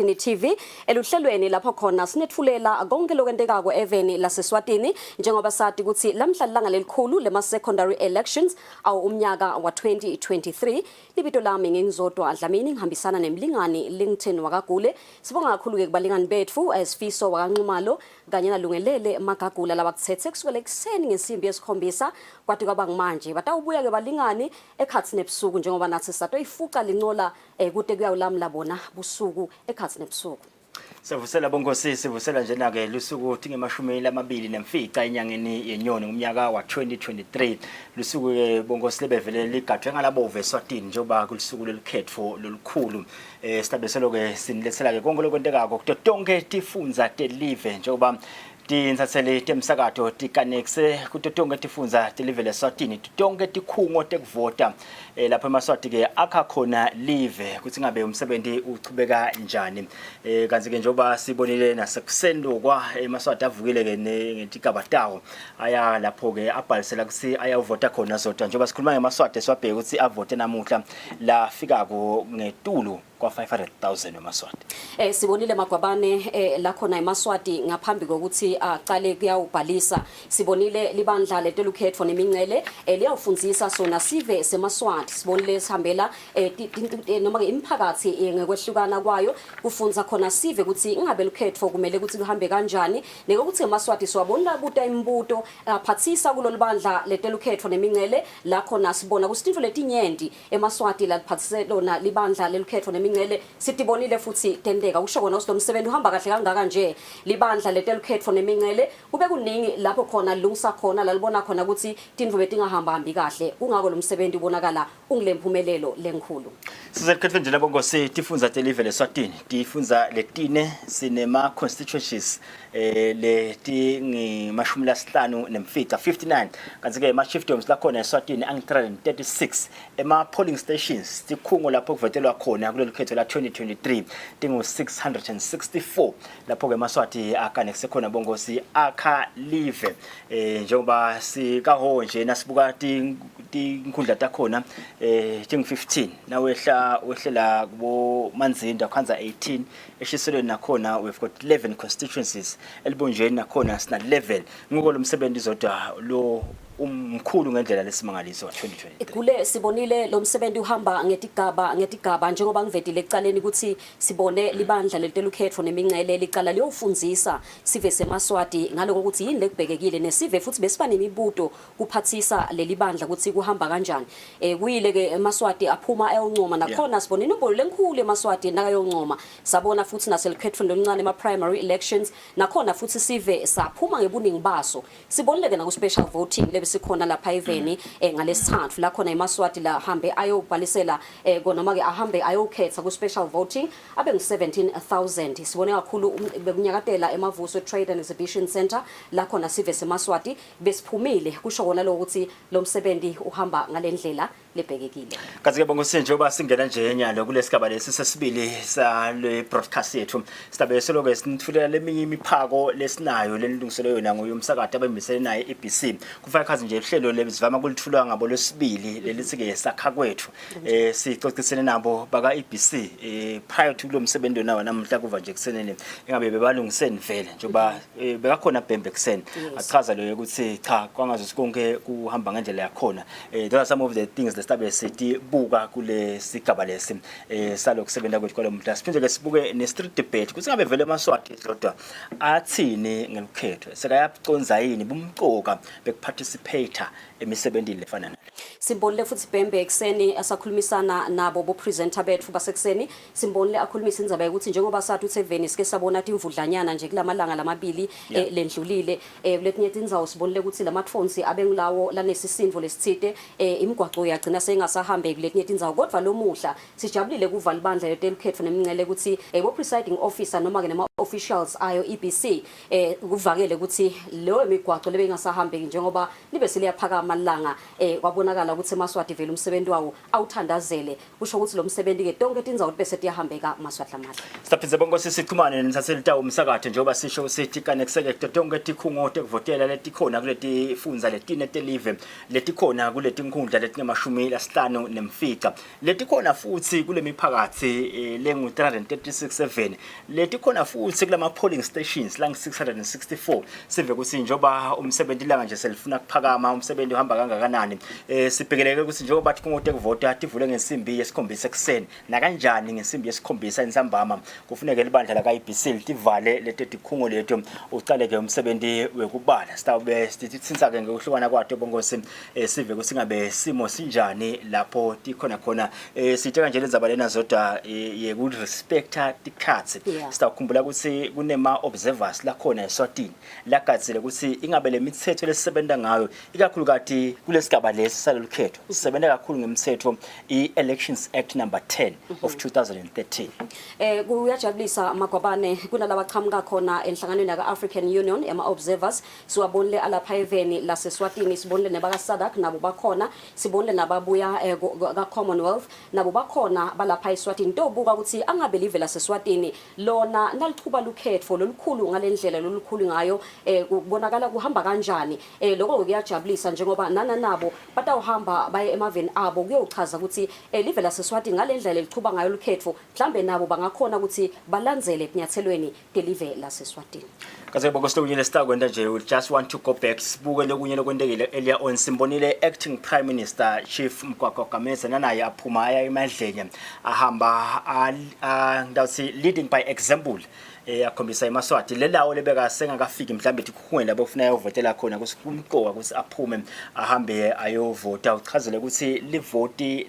TV eluhlelweni lapho khona sinetfulela konke lokwentekako eveni laseSwatini, njengoba sati kutsi lamhla lilanga lelikhulu lema secondary elections awu umnyaka wa-2023. Libito lami nginguZodwa Dlamini, ngihambisana nemlingani Lington wakaGule. Sibonga kakhulu-ke kubalingani betfu Sifiso wakaNxumalo kanye naLungelele Magagula labakutsetse kusukela ekuseni ngensimbi yesikhombisa kwati kwaba ngumanje. Batawubuya-ke balingani ekhatsi nebusuku, njengoba natsi satoyifuca lincola kute kuyawulamla bona busuku ekhatsi nebusuku. Sivusela bonkosi, sivusela njena-ke lusuku tingemashumi 25 enyangeni yeNyoni ngumnyaka wa-2023. Lusuku-ke bonkosi lebevele ligadvwe ngalabove eSwatini, njengoba kulusuku lolukhetfo lolukhulu. Sitabeselo selo-ke siniletsela-ke konke lokwentekako kuto tonkhe tifundza telive, njengoba tintsatseli temsakato tikanekise kuto tonkhe tifundza telive leSwatini, tonkhe tikhungo tekuvota lapho emaSwati-ke akha khona live, kutsi ngabe umsebenti uchubeka njani. Kantsi-ke njengoba sibonile nasekuseni lokwa, emaSwati avukile-ke ngetigaba tawo aya lapho-ke abhalisela kutsi ayawuvota khona. Zodwa njengoba sikhuluma ngemaSwati, siwabheke kutsi avote namuhla lafikako ngetulu kwa-500,000 wemaSwati. Sibonile Magwabane la khona emaSwati ngaphambi kokuthi aqale kuyawubhalisa. Sibonile libandla letelukhetfo nemincele liyawufundzisa sona sive semaSwati. Sibonile sihambela noma ke imiphakatsi ngekwehlukana kwayo kufundza khona sive kutsi ingabe lukhetfo kumele kutsi luhambe kanjani. Nekokuthi emaSwati siwabona abuta imibuto aphatsisa kulolu bandla letelukhetfo nemincele, la khona sibona kutsi tintfo letinyenti emaSwati laliphatsise lona libandla lelukhetfo nemincele sitibonile futsi tenteka. Kusho kona kutsi lo msebenzi uhamba kahle kangaka nje libandla letelukhetfo nemincele, kube kuningi lapho khona lilungisa khona lalibona khona kutsi tintfo betingahambahambi kahle. Kungako lo msebenzi ubonakala ungulemphumelelo lenkhulu. Siselukhetfweni nje labonkosi, tifundza telive leSwatini tifundza letine, sinema constituencies letingemashumi 55, 59, kantsi-ke ema-chiefdoms lakhona eSwatini angu-336. Ema-polling stations, tikhungo lapho kuvotelwa khona kulolu khetho la-2023, tingu-664, lapho-ke emaSwati aganekise khona bonkosi akha live. Njengoba sikaho nje nasibuka tinkhundla takhona tingu-15, nawehla wehlela kubo Manzinda khanza 18, eShiselweni nakhona we've got 11 constituencies, eLibonjeni nakhona sina 11. Nguko lo msebenzi zodwa lo umkhulu ngendlela lesimangaliso 2023. Kule sibonile lo msebenzi uhamba ngetigaba ngetigaba, njengoba ngivetile ekucaleni ukuthi sibone libandla lelitelukhetfo nemincele licala liyofundzisa sive semaSwati ngaloko ukuthi yini lekubhekekile, nesive futhi besiba nemibuto kuphathisa leli bandla ukuthi kuhamba kanjani. Kuyile ke emaSwati aphuma ayoncoma nakhona, sibone inombolo lenkhulu emaSwati nakayoncoma. Sabona futhi naselukhethweni loluncane, ema primary elections, nakhona futhi sive saphuma ngebuningi baso. Sibonile ke naku special voting lebesikhona lapha eveni ngalesithathu, la khona emaSwati la hambe ayobhalisela noma ke ahambe ayokhetha ku special voting abe ngu 17,000. Sibone kakhulu bekunyakatela eMavuso Trade and Exhibition Center, la khona sive semaSwati besiphumile. Kusho kona lokho ukuthi lo msebenzi uhamba ngalendlela lebhekekile. Kazi-ke bonkosi, njengoba singena nje nyalo kulesigaba lesi sesibili sale broadcast yethu, sidabe selo-ke sinitfulela leminye imiphako lesinayo lenilungiselwe yona nguye umsakato abemisele naye i-EBC. Kufaka khazi nje uhlelo lezivama kulithulwa ngabo lwesibili lelithi-ke Sakha Kwethu. Sicocisene nabo baka-EBC prior to kulo msebenzi wona namuhla kuva nje kusenene engabe bebalungiseni vele, njengoba bekakhona Bhembe ekuseni achaza loyo ukuthi cha, kwangazuthi konke kuhamba ngendlela yakhona. Those are some of the things lesitabe sitibuka kule sigaba lesi salokusebenta kwethu kwalomuhla. Siphinde ke sibuke ne-street debate kutsi ngabe vele emaSwati kodwa athini ngelukhetho, sekayabucondza yini bumcoka bekuparticipate emisebentini lefana nale. Simbonile futhi Bhembe ekuseni asakhulumisana nabo bo-presenter bethu basekuseni. Simbonile akhulumisa indzaba yokuthi njengoba sathi uthi eveni sike sabona timvudlanyana nje kulamalanga lamabili lendlulile, kuletinye tindzawo sibonile ukuthi lamatfonsi abengulawo lanesisindvo lesitsite, imigwaco yagcina seyingasahambeki kuletinye tindzawo. Kodwa lomuhla sijabulile kuva libandla letelukhetfo nemincele ukuthi bo presiding officer noma ke nema Officials ayo EBC kuvakele ukuthi leyo migwaco lebengasahambeki njengoba libe seliyaphakama langa, kwabonakala ukuthi eMaswati vele umsebenzi wawo awuthandazele, kusho ukuthi lo msebenzi ke tonke tindzawo bese tiyahambeka, Maswati lamahle. Siphindze, bonkosi, sichumane nithathele tawo umsakathi njengoba sisho sithi kanekuseke kuto tonke tikhungo tekuvotela letikhona kuleti fundza letine telive, letikhona kuleti nkhundla letingemashumi lasihlanu nemfica, letikhona futhi kule miphakathi lengu 336 letikhona futhi kulama polling stations lang 664. Sive ukuthi njengoba umsebenzi langa nje selifuna kuphakama, umsebenzi uhamba kangakanani? Sibhekeleke ukuthi njengoba tikhungo tekuvota tivule ngensimbi yesikhombisa ekuseni, nakanjani ngensimbi yesikhombisa entsambama kufuneke libandla la ka-IEBC litivale leti tikhungo leto, ucale-ke umsebenzi wekubala. Sitawube sititsintsa-ke ngekuhlukana kwato, bonkosi, sive ukuthi ngabe simo sinjani lapho tikhona khona. Sithe kanje lendzaba lena zodwa yekurespecta tikhatsi. Sitawukhumbula ukuthi kunema-observers lakhona eSwatini lagadzile ukuthi ingabe le mitsetfo lesisebenta ngayo, ikakhulukati kulesigaba lesi salolu khetho, sisebenta kakhulu ngemtsetfo i-Elections Act number 10 of 2013. Kuyajabulisa, Magwabane, kunalaba qhamuka khona enhlanganweni yaka African Union, ema observers siwabonile alapha eveni laseSwatini, sibonile nebaka SADC nabo bakhona, sibonile nababuya ka Commonwealth nabo bakhona balapha eSwatini. Tobuka ukuthi angabe live laseSwatini lona nalichuba lukhetfo lolukhulu ngalendlela lolukhulu ngayo, kubonakala kuhamba kanjani. Lokho kuyajabulisa njengoba nana nabo batawuhamba baye emaveni abo kuyochaza ukuthi live laseSwatini ngalendlela lelichuba ngayo lukhetfo, mhlambe nabo bangakhona ukuthi balandzele ekunyathelweni telive laseSwatini. Kaze boko silokunye lesitakwenta nje, we just want to go back sibuke lokunye lokwentekile earlier on. Simbonile acting Prime Minister Chief Mgwagwa Gamedze nanaye aphuma aya emadlenya, ahamba ngitawutsi leading by example, akhombisa eMaswati lelawo lebeka sengakafiki mhlambe tikhukhungeni lapho kufuna ayovotela khona ukuthi kumqoka ukuthi aphume ahambe ayovota, uchazele ukuthi livoti.